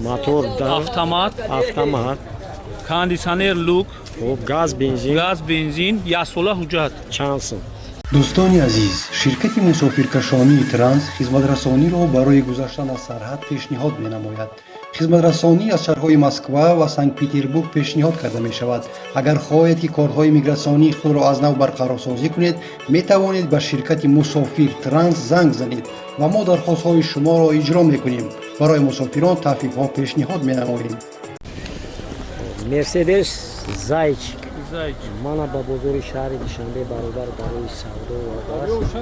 Мотор да. Автомат. Автомат. Кондиционер, люк. Хуб, газ, бензин. Газ, бензин, яксола ҳуҷҷат. Чанд сум? Дӯстони азиз, ширкати мусофиркашонии Транс хизматрасониро барои гузаштан аз сарҳад пешниҳод менамояд. Хизматрасонӣ аз шаҳрҳои Москва ва Санкт-Петербург пешниҳод карда мешавад. Агар хоҳед, ки корҳои мигратсионии худро аз нав барқарорсозӣ кунед, метавонед ба ширкати Мусофир Транс занг занед ва мо дархостҳои шуморо иҷро мекунем. Барои мусофирон тахфифҳо пешниҳод менамоем. Мерседес Зайчик. Зайчик. Мана ба бозори шаҳри Душанбе бародар барои савдо овардааст.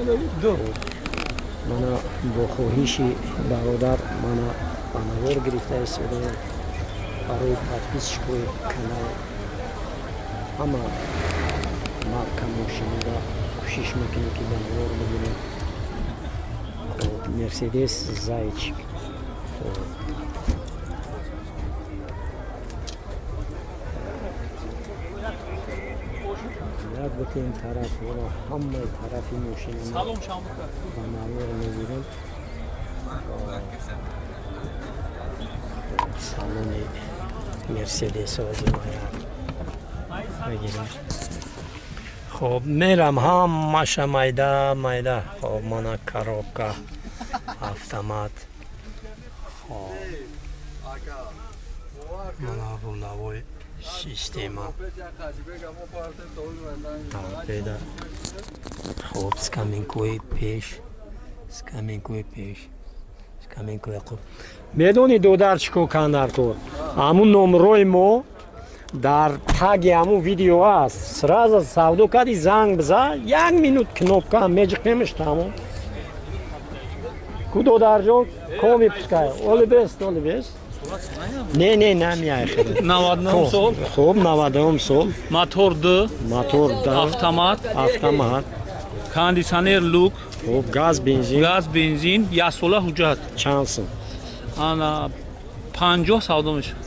Мана бо хоҳиши бародар мана ба навор гирифта истодаем барои подписчикои канал. Ҳама марка мошинора кӯшиш мекунем, ки ба навор бигирем. Мерседес Зайчик. Як бутин тарафҳоро, ҳамаи тарафи мошина ба навор мегирем. Салони Мерседес бигирем. Хоб, мерам ҳамаша майда майда. Хоб, мана коробка автомат. Хоб, мана руловой система, торпеда. Хоб, скамейкои пеш, скамейкои пеш, скамейкои ақиб. Медонӣ, додар, чӣ кор кан дар кор? Ҳамун номрои мо дар таги ҳамун видео аст. Сразу савдо кардӣ, занг биза, як минут кнопка меҷиқемш, тамом ку. Додарҷон, коми пускай оли бест, оли бест. Не, не, намеяй. 99 сол. Хуб, 99 сол. Мотор д. Мотор да. Автомат. Автомат. Кондиционер, люк. Хуб, газ, бензин. Газ, бензин, яксола ҳуҷҷат. Чанд сум? Ана 50 савдо мешавад.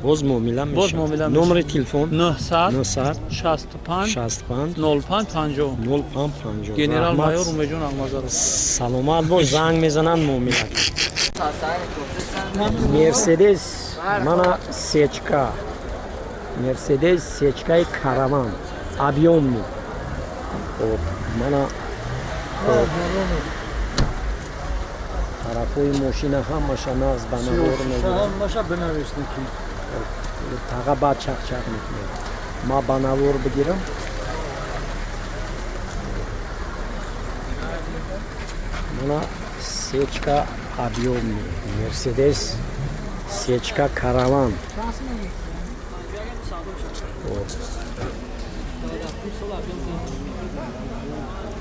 Боз муомила мешавад. Боз муомила мешавад. Номери телефон? 900 900 65 65 05 50. 05 50. Генерал Раҳмат. майор Умедҷон Ақназаров. Саломат бош, занг мезананд, муомила. Мерседес мана сечка, Мерседес сечкаи Караван объёмный. Хоб, мана, хоб, тарафҳои мошина ҳамаша нағз ба навор мегирам. Ҳамаша бинависни ки. Таға баъд чақчақ мекунем, ма ба навор бигирам. Мана сечка объёмный, Мерседес сечка Караван. Хоб.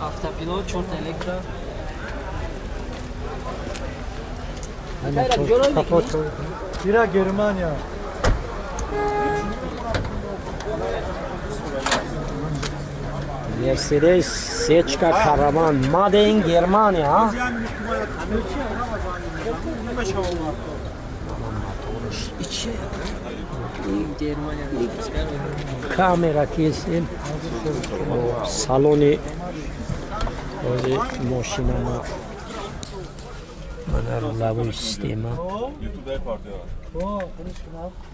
Автопилот, чорта электро. Ира Германия. Мерседес сечка Караван, made in Германия, а? Моторш Германия. Камера кесем. Салони ози мошинама, мана руловой система.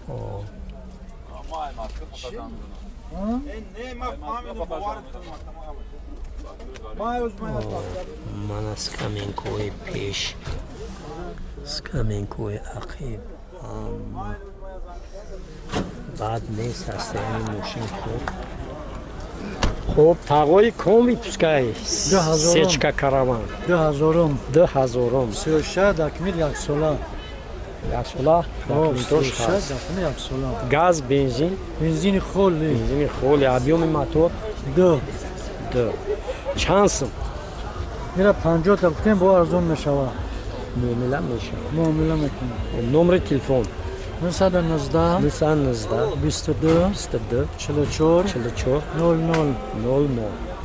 О, мана скамейкои пеш, скамейкои ақиб, ҳама бад нест. Ҳастаяни мошин хуб. Хуб, тағои ком выпускай? 2000-ум. Сечка Караван. 2000-ум. 2000-ум. 36 документ, яксола. Яксола документош ҳаст. Документ яксола. Газ, бензин? Бензини холи. Бензини холи. Объёми мотор? Ду. Ду. Чанд сум? Ира 50 та гуфтем, бо арзон мешава. Муомила мешавад. Муомила мекунем. Номери телефон? 919 919 22 22 44 44 00. 00.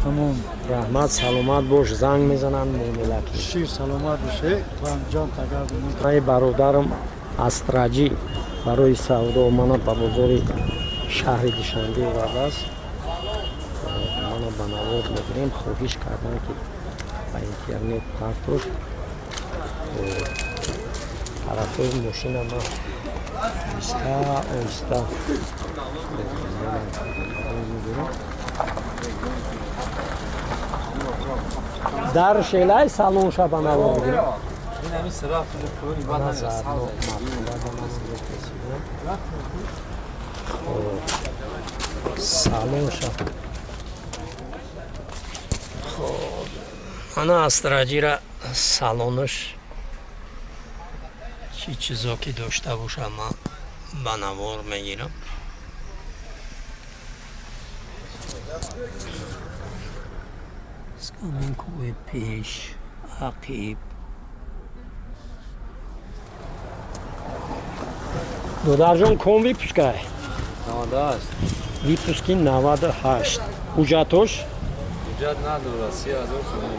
Тамом. Раҳмат, саломат бош, занг мезананд, муомила кунед. Шир, саломат боше, ҷон тагар. Ай, бародарам Астраҷӣ барои савдо мана ба бозори шаҳри Душанбе овардааст. Мана ба навор мегирем, хоҳиш кардам, ки ба интернет партош. Тарафҳои мошина ман оҳиста оҳиста дар шелай салон шабанавор бигирам. Салон шаб. Хоб, ана Астраҷира салонаш чӣ чизо ки дошта бошам, ман ба навор мегирам. Скаминкои пеш, ақиб. Додарҷон, ком выпускай? 98. Выпуски 98. Ҳуҷҷатош? Ҳуҷҷат надорад, 30 000 сомон.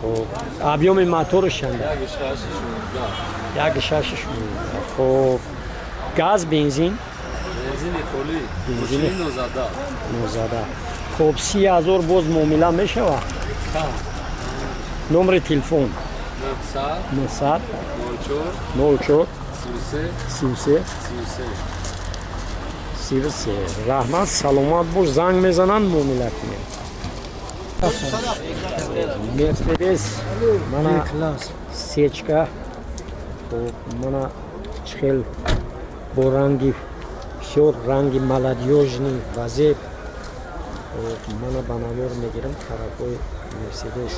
Хоб, объёми мотораш чанда? 1,6 16. 1,6 16. Хоб, газ, бензин? Бензини холӣ. Бензини Мошини нозада. Нозада. Хоб, 30 000 боз муомила мешавад. Номери телефон? 900 900 04 04 33 33 33. 33. Раҳмат, саломат бош. Занг мезананд, муомила кунем. Мерседес мана. Класс. Сечка. Хоб, мана чихел бо ранги бисёр ранги молодёжный вазеб. Хоб, мана ба навор мегирам тарафҳои Мерседес.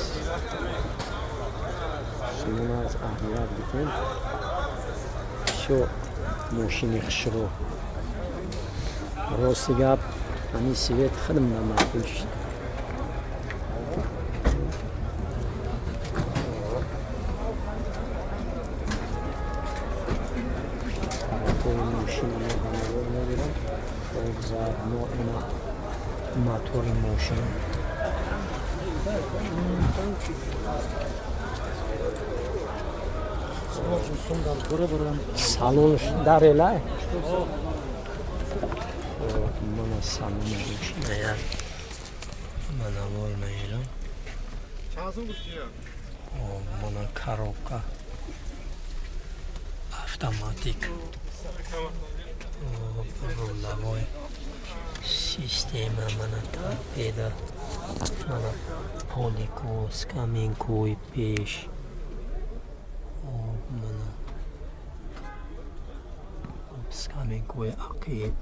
Шумо аз аҳамият бикунем, бисёр мошини хушрӯ. Рости гап, ҳамин цвет худам намаъқул шуд. Тарафҳои мошина мо ба навор мегирам. Хоб, заодно ина мотори мошин. Салонш дар элай. Мана салони мошина як ба навор мегирам. Мана коробка автоматик, рулевой система, мана торпеда, мана полику, скамейкои пеш, мана скамейкои ақиб.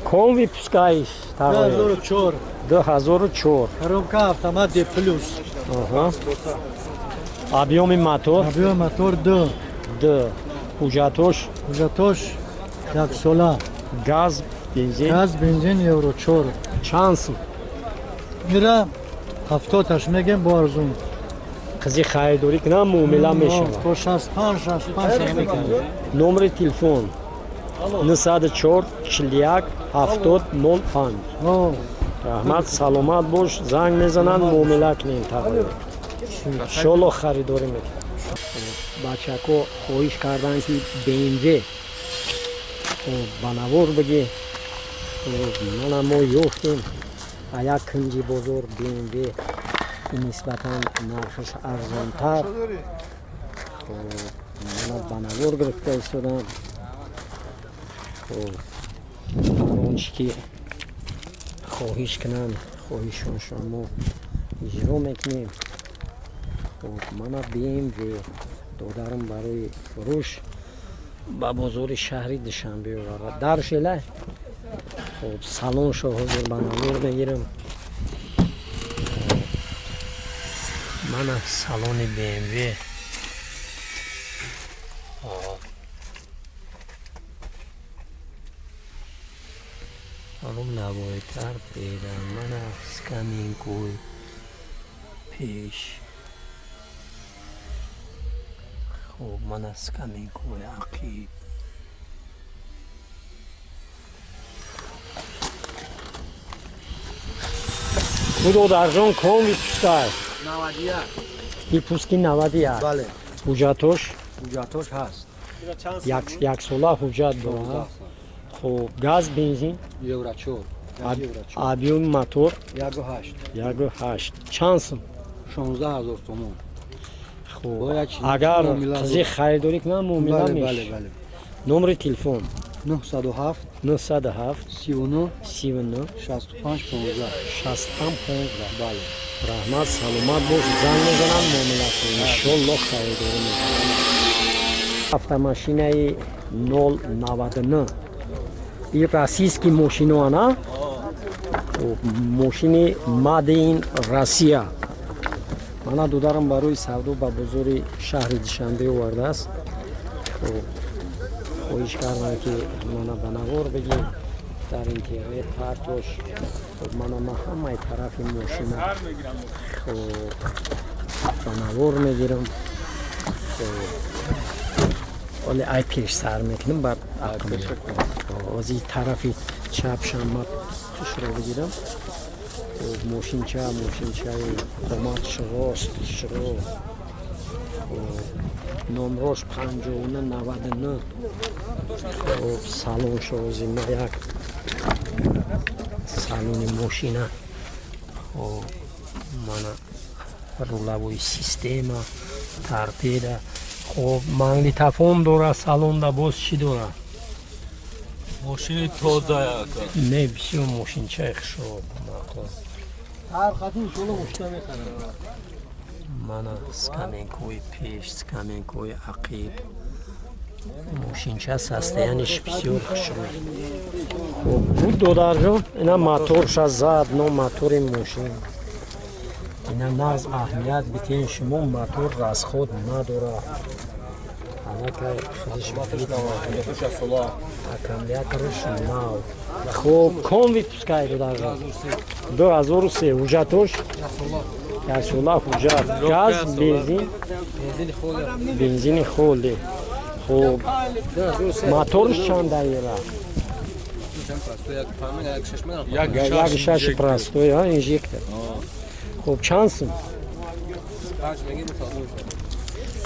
Ком выпускаешь? 2004. 2004. Коробка автомат D плюс. Ага. Объёми мотор? Объем мотор 2. Д. Ҳуҷҷатош? Ҳуҷҷатош як сола. Газ, бензин? Газ, бензин, евро 4. Чанд сум? Мира 70 аш мегем, бо арзун. Қизи харидорӣ кунам, муомила мешавад. То 65, 65 мекунем. Номери телефон 904 41 70 05. Раҳмат, саломат бош. Занг мезананд, муомила кунем тағоё. Иншолло харидорӣ мекунем. Бачако хоҳиш карданд, ки БМВ ба навор бигӣ. Мана мо ёфтем а як кунҷи бозор БМВ, нисбатан нархаш арзонтар. Мана ба навор гирифта истодам. Он чи ки хоҳиш кунанд, хоҳишоншон мо иҷро мекунем. Мана БМВ додарам барои фурӯш ба бозори шаҳри Душанбе овард. Дар шела. Хоб, салоншо ҳозир ба навор мегирам. Мана салони БМВ. Хоб, рулевойтар педа, мана скамейкои пеш. Хоб, мана скамейкои ақиб. Худодарҷон, ком выпускай? 91. Выпуски 91. Бале. Ҳуҷҷатош? Ҳуҷҷатош ҳаст. Яксола ҳуҷҷат дорад. Хоб, газ, бензин? Евро 4. Объёми мотор? 1,8. 1,8. Чанд сум? 16 000 сомон. Хуб. Бо як чиз Агар муомила қизи харидорӣ кунам, муомила Бале, меш. бале, бале. Номери телефон? 907 907 39 39 65 15. 65 15. Бале. Раҳмат, саломат бош. Занг мезанам, муомила кун, иншолло харидорӣ мекунам. Автомашинаи 099, и российский мошино ана. Хуб, мошини made in Россия. Мана, додарам барои савдо ба бозори шаҳри Душанбе овардааст. Хуб, хоҳиш кардам, ки мана ба навор бигир, дар интернет партош. Хуб, мана ма ҳамаи тарафи мошина, хуб, ба навор мегирам. Хуб, ҳоле ай пеш сар мекунам, баъд ақл. Ози тарафи чапшам ма тушро бигирам. Хуб, мошинча, мошинчаи қоматш рост, шуро. Хуб, номрош 5999. Хуб, салон шози ма як салони мошина. Хуб, мана рулевой система, торпеда. Хуб, магнитофон дора салонда. Боз чӣ дора? Мошини тоза, ака. Не, бисёр мошинчаи хушроб, маъқул. Ҳар хати иншолло мошина мехарам. Мана скамейкаҳои пеш, скамейкаҳои ақиб. Мошинча состояние ш бисёр хушрӯ. Хуб буд, додарҷон. Ина моторша зад, но мотори мошин ина нағз, аҳамият битен шумо, мотор расход надора. Аллакай худиш аккумуляторш нав. Хуб, ком выпуск ай, додарҷон? 2003. Ҳуҷҷатош яксола ҳуҷҷат. Газ, бензин? Бензини холӣ. Хуб, моторш чанд даира? Як шаши простой, а инжектор. Хуб, чанд сум?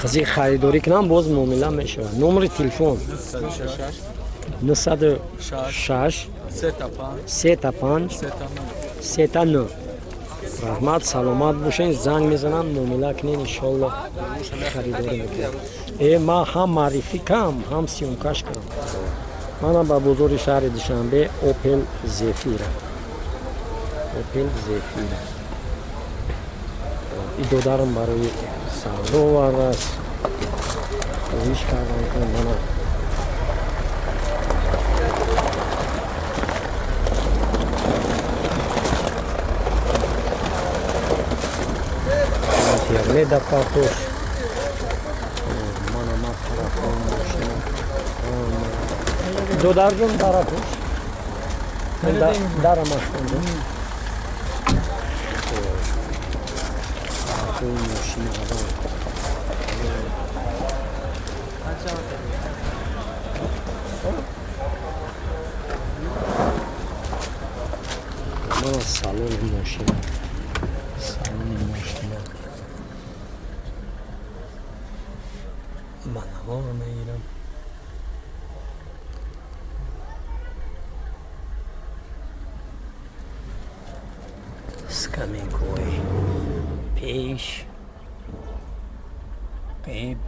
Қизи харидорӣ кунам, боз муомила мешавад. Номери телефон? 906 35 39. Раҳмат, саломат бошен. Занг мезанам, муомила кунен, иншолло харидорӣ мекунам. Э, ман ҳам маърифӣ кам, ҳам съёмка ш кам. Манам ба бозори шаҳри Душанбе Опел Зефира, Опел Зефира и додарам барои савдо овардааст. Хоҳиш кардам, ки мана интернет партош. Мана ма тарафҳо мошина. Додарҷон, тарафош дарамашконҷон, тарафҳои мошина аввал. Мана салони мошина, салони мошина ба навор мегирам. Скамейкаҳои пеш, қиб.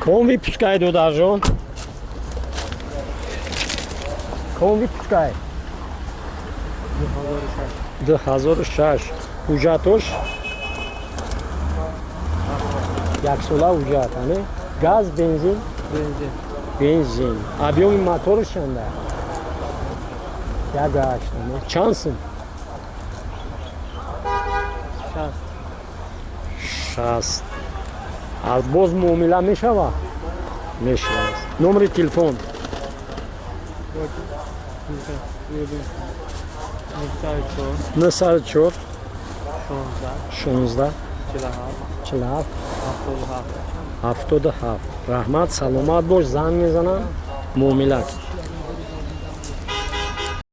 Ком выпуск ай, додарҷон? Ком выпуск ай? 2006. Ҳуҷҷатош яксола ҳуҷҷат ане. Газ, бензин? Бензин. Объём и моторш чанда? 1,8 ане. Чанд сум? 60. Аз боз муомила мешава? Мешавад. Номери телефон? 904 16 47 77. Раҳмат, саломат бош. Занг мезанам, муомила.